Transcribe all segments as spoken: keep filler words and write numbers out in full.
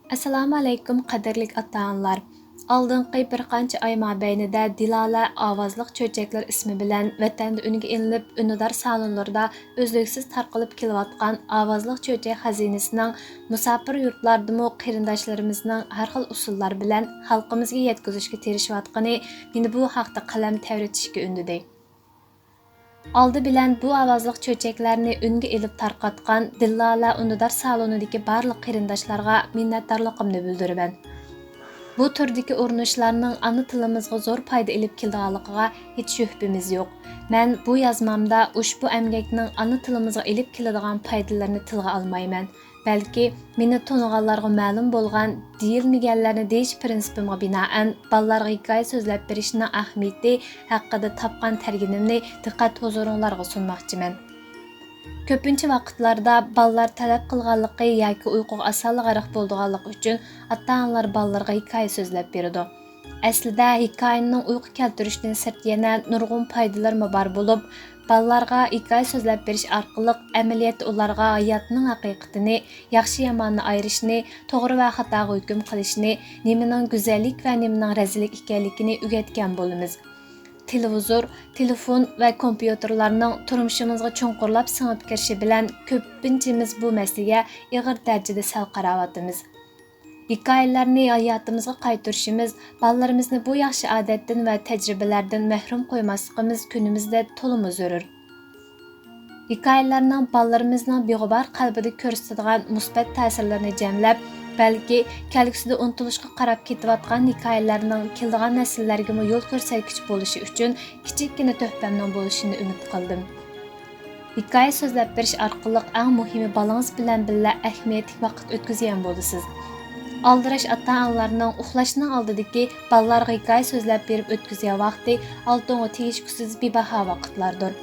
ئەسسالامۇ ئەلەيكۇم، قەدىرلىك ئاتا-ئانىلار! ئالدىنقى بىر قانچە ئاي مابەينىدە دىلالە ئاۋازلىق چۆچەكلەر ئىسمى بىلەن ۋەتەندە ئۈنگە ئېلىنىپ، ئۈندىدار سالونلىرىدا ئۈزلۈكسىز تارقىلىپ كېلىۋاتقان ئاۋازلىق چۆچەك خەزىنىسىنىڭ مۇساپىر يۇرتلاردىمۇ قېرىنداشلىرىمىزنىڭ ھەر خىل ئۇسۇللار بىلەن خەلقىمىزگە يەتكۈزۈشكە تىرىشىۋاتقىنى مېنى بۇ ھەقتە قەلەم تەۋرىتىشكە ئۈندىدى. ئالدى بىلەن بۇ ئاۋازلىق چۆچەكلەرنى ئۈنگە ئېلىپ تارقاتقان دىلالە ئۈندىدار سالونىدىكى بارلىق قېرىنداشلارغا مىننەتدارلىقىمنى بىلدۈرىمەن. بۇ تۈردىكى ئۇرۇنۇشلارنىڭ ئانا تىلىمىزغا زور پايدا ئېلىپ كېلىدىغانلىقىغا ھېچ شۈبھىمىز يوق. مەن بۇ يازمامدا ئۇشبۇ ئەمگەكنىڭ ئانا تىلىمىزغا ئېلىپ كېلىدىغان پايدىلىرىنى تىلغا ئالمايمەن. بەلكى مېنى تونۇغانلارغا مەلۇم بولغان دېيىلمىگەنلەرنى دېيىش پىرىنسىپىمغا بىنائەن، بالىلارغا ھېكايە سۆزلەپ بېرىشنىڭ ئەھمىيىتى ھەققىدە تاپقان تەرگىنىمنى دىققەت ھۇزۇرۇڭلارغا سۇنماقچىمەن. كۆپىنچە ۋاقىتلاردا بالىلار تەلەپ قىلغانلىقى ياكى ئۇيقۇغا ئاسانلا غەرق بولىدىغانلىقى ئۈچۈن ئاتا-ئانىلار بالىلىرىغا ھېكايە سۆزلەپ بېرىدۇ. ئەسلىدە ھېكايىنىڭ ئۇيقۇ كەلتۈرۈشتىن سىرت يەنە نۇرغۇن پايدىلىرىمۇ بار بولۇپ، بالىلارغا ھېكايە سۆزلەپ بېرىش ئارقىلىق ئەمەلىيەتتە ئۇلارغا ھاياتنىڭ ھەقىقىتىنى، ياخشى-ياماننى ئايرىشنى، توغرا ۋە خاتاغا ھۆكۈم قىلىشنى، نېمىنىڭ گۈزەللىك ۋە نېمىنىڭ رەزىللىك ئىكەنلىكىنى ئۆگەتكەن بولىمىز. تېلېۋىزور، تېلېفون ۋە كومپيۇتېرلارنىڭ تۇرمۇشىمىزغا چوڭقۇرلاپ سىڭىپ كىرىشى بىلەن كۆپىنچىمىز بۇ مەسىلىگە ئېغىر دەرىجىدە سەل قاراۋاتىمىز. ھېكايىلەرنى ھاياتىمىزغا قايتۇرۇشىمىز، بالىلىرىمىزنى بۇ ياخشى ئادەتتىن ۋە تەجرىبىلەردىن مەھرۇم قويماسلىقىمىز كۈنىمىزدە تولىمۇ زۆرۈر. ھېكايىلەرنىڭ بالىلىرىمىزنىڭ بىغۇبار قەلبىدە كۆرسىتىدىغان مۇسبەت تەسىرلىرىنى جەملەپ، بەلكى كەلگۈسىدە ئۇنتۇلۇشقا قاراپ كېتىۋاتقان ھېكايىلەرنىڭ كېلىدىغان نەسىللەرگىمۇ يول كۆرسەتكۈچ بولۇشى ئۈچۈن كىچىككىنە تۆھپەمنىڭ بولۇشىنى ئۈمىد قىلدىم. ھېكايە سۆزلەپ بېرىش ئارقىلىق ئەڭ مۇھىمى بالىڭىز بىلەن بىللە ئەھمىيەتلىك ۋاقىت ئۆتكۈزگەن بولىسىز. ئالدىراش ئاتا-ئانىلارنىڭ ئۇخلاشنىڭ ئالدىدىكى بالىلارغا ھېكايە سۆزلەپ بېرىپ ئۆتكۈزگەن ۋاقتى ئالتۇنغا تېگىشكۈسىز بىباھا ۋاقىتلاردۇر.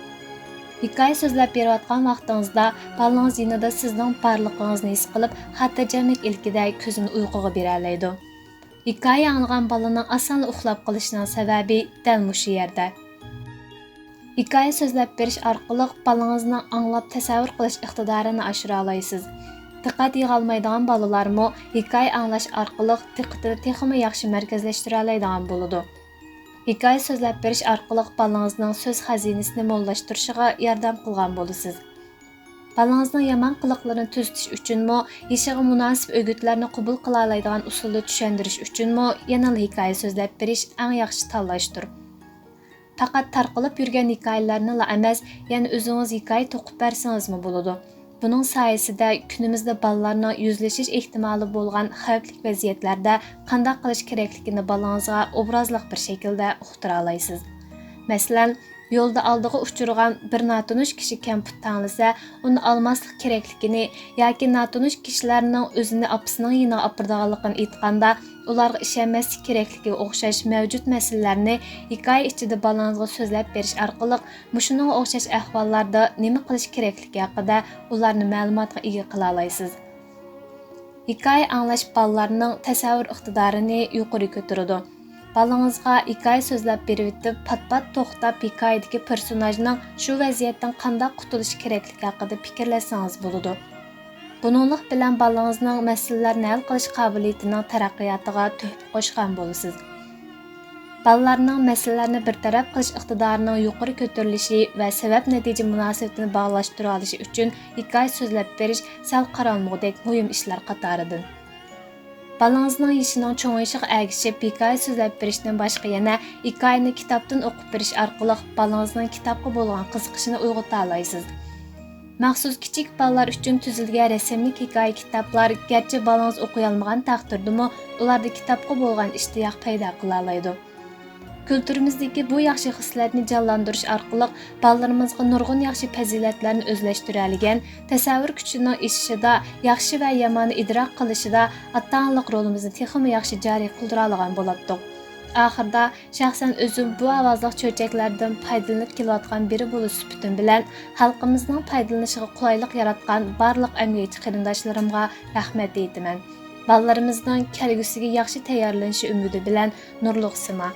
ھېكايە سۆزلەپ بېرىۋاتقان ۋاقتىڭىزدا بالىڭىز يېنىدا سىزنىڭ بارلىقىڭىزنى ھېس قىلىپ، خاتىرجەملىك ئىلكىدە كۆزىنى ئۇيقۇغا بېرەلەيدۇ. ھېكايە ئاڭلىغان بالىنىڭ ئاسانلا ئۇخلاپ قېلىشىنىڭ سەۋەبى دەل مۇشۇ يەردە. ھېكايە سۆزلەپ بېرىش ئارقىلىق بالىڭىزنىڭ ئاڭلاپ تەسەۋۋۇر قىلىش ئىقتىدارىنى ئاشۇرالايسىز. دىققەت يىغالمايدىغان بالىلارمۇ ھېكايە ئاڭلاش ئارقىلىق دىققىتىنى تېخىمۇ ياخشى مەركەزلەشتۈرەلەيدىغان بولىدۇ. ھېكايە سۆزلەپ بېرىش ئارقىلىق بالىڭىزنىڭ سۆز خەزىنىسىنى موللاشتۇرۇشىغا ياردەم قىلغان بولىسىز. بالىڭىزنىڭ يامان قىلىقلىرىنى تۈزىتىش ئۈچۈنمۇ، يېشىغا مۇناسىپ ئۆگۈتلەرنى قوبۇل قىلالايدىغان ئۇسۇلدا چۈشەندۈرۈش ئۈچۈنمۇ يەنىلا ھېكايە سۆزلەپ بېرىش ئەڭ ياخشى تاللاشتۇر. پەقەت تارقىلىپ يۈرگەن ھېكايىلەرنىلا ئەمەس، يەنە ئۆزىڭىز ھېكايە توقۇپ بەرسىڭىزمۇ بولىدۇ. بۇنىڭ سايىسىدە كۈنىمىزدە بالىلارنىڭ يۈزلىشىش ئېھتىمالى بولغان خەۋپلىك ۋەزىيەتلەردە قانداق قىلىش كېرەكلىكىنى بالىڭىزغا ئوبرازلىق بىر شەكىلدە ئۇقتۇرالايسىز. مەسىلەن، يولدا ئالدىغا ئۇچرىغان بىر ناتونۇش كىشى كەمپۈت تەڭلىسە، ئۇنى ئالماسلىق كېرەكلىكىنى ياكى ناتونۇش كىشىلەرنىڭ ئۆزىنى ئاپىسىنىڭ يېنىغا ئاپىرىدىغانلىقىنى ئېيتقاندا، ئۇلارغا ئىشەنمەسلىك كېرەكلىكىگە ئوخشاش مەۋجۇت مەسىلىلەرنى ھېكايە ئىچىدە بالىڭىزغا سۆزلەپ بېرىش ئارقىلىق مۇشۇنىڭغا ئوخشاش ئەھۋاللاردا نېمە قىلىش كېرەكلىكى ھەققىدە ئۇلارنى مەلۇماتقا ئىگە قىلالايسىز. ھېكايە ئاڭلاش بالىلارنىڭ تەسەۋۋۇر ئىقتىدارىنى يۇقىرى كۆتۈرىدۇ. بالىڭىزغا ھېكايە سۆزلەپ بېرىۋېتىپ، پات-پات توختاپ، ھېكايىدىكى پېرسوناژنىڭ شۇ ۋەزىيەتتىن قانداق قۇتۇلۇش كېرەكلىكى ھەققىدە پىكىرلەشسىڭىز بولىدۇ. بۇنىڭلىق بىلەن بالىڭىزنىڭ مەسىلىلەرنى ھەل قىلىش قابىلىيىتىنىڭ تەرەققىياتىغا تۆھپە قوشقان بولىسىز. بالىلارنىڭ مەسىلىلەرنى بىر تەرەپ قىلىش ئىقتىدارىنىڭ يۇقىرى كۆتۈرۈلۈشى ۋە سەۋەب-نەتىجە مۇناسىۋىتىنى باغلاشتۇرالىشى ئۈچۈن ھېكايە سۆزلەپ بېرىش سەل قارالمىغۇدەك مۇھىم ئىشلار قاتارىدىن. بالىڭىزنىڭ يېشىنىڭ چوڭىيىشىغا ئەگىشىپ ھېكايە سۆزلەپ بېرىشتىن باشقا يەنە ھېكايىنى كىتابتىن ئوقۇپ بېرىش ئارقىلىق بالىڭىزنىڭ كىتابقا بولغان قىزىقىشىنى ئويغىتالايسىز. مەخسۇس كىچىك بالىلار ئۈچۈن تۈزۈلگەن رەسىملىك ھېكايە كىتابلار گەرچە بالىڭىز ئوقۇيالمىغان تەقدىردىمۇ، ئۇلاردا كىتابقا بولغان ئىشتىياق پەيدا قىلالايدۇ. كۈلتۈرىمىزدىكى بۇ ياخشى خىسلەتنى جانلاندۇرۇش ئارقىلىق بالىلىرىمىزغا نۇرغۇن ياخشى پەزىلەتلەرنى ئۆزلەشتۈرەلىگەن، تەسەۋۋۇر كۈچىنىڭ ئېشىشىدا، ياخشى ۋە ياماننى ئىدراك قىلىشىدا، ئاتا-ئانىلىق رولىمىزنى تېخىمۇ ياخشى جارى قىلدۇرالىغان بولاتتۇق. ئاخىرىدا، شەخسەن ئۆزۈم بۇ ئاۋازلىق چۆچەكلەردىن پايدىلىنىپ كېلىۋاتقان بىرى بولۇش سۈپىتىم بىلەن، خەلقىمىزنىڭ پايدىلىنىشىغا قولايلىق ياراتقان بارلىق ئەمگەكچى قېرىنداشلىرىمغا رەھمەت ئېيتىمەن. بالىلىرىمىزنىڭ كەلگۈسىگە ياخشى تەييارلىنىشى ئۈمىدى بىلەن، نۇرلۇق سىما.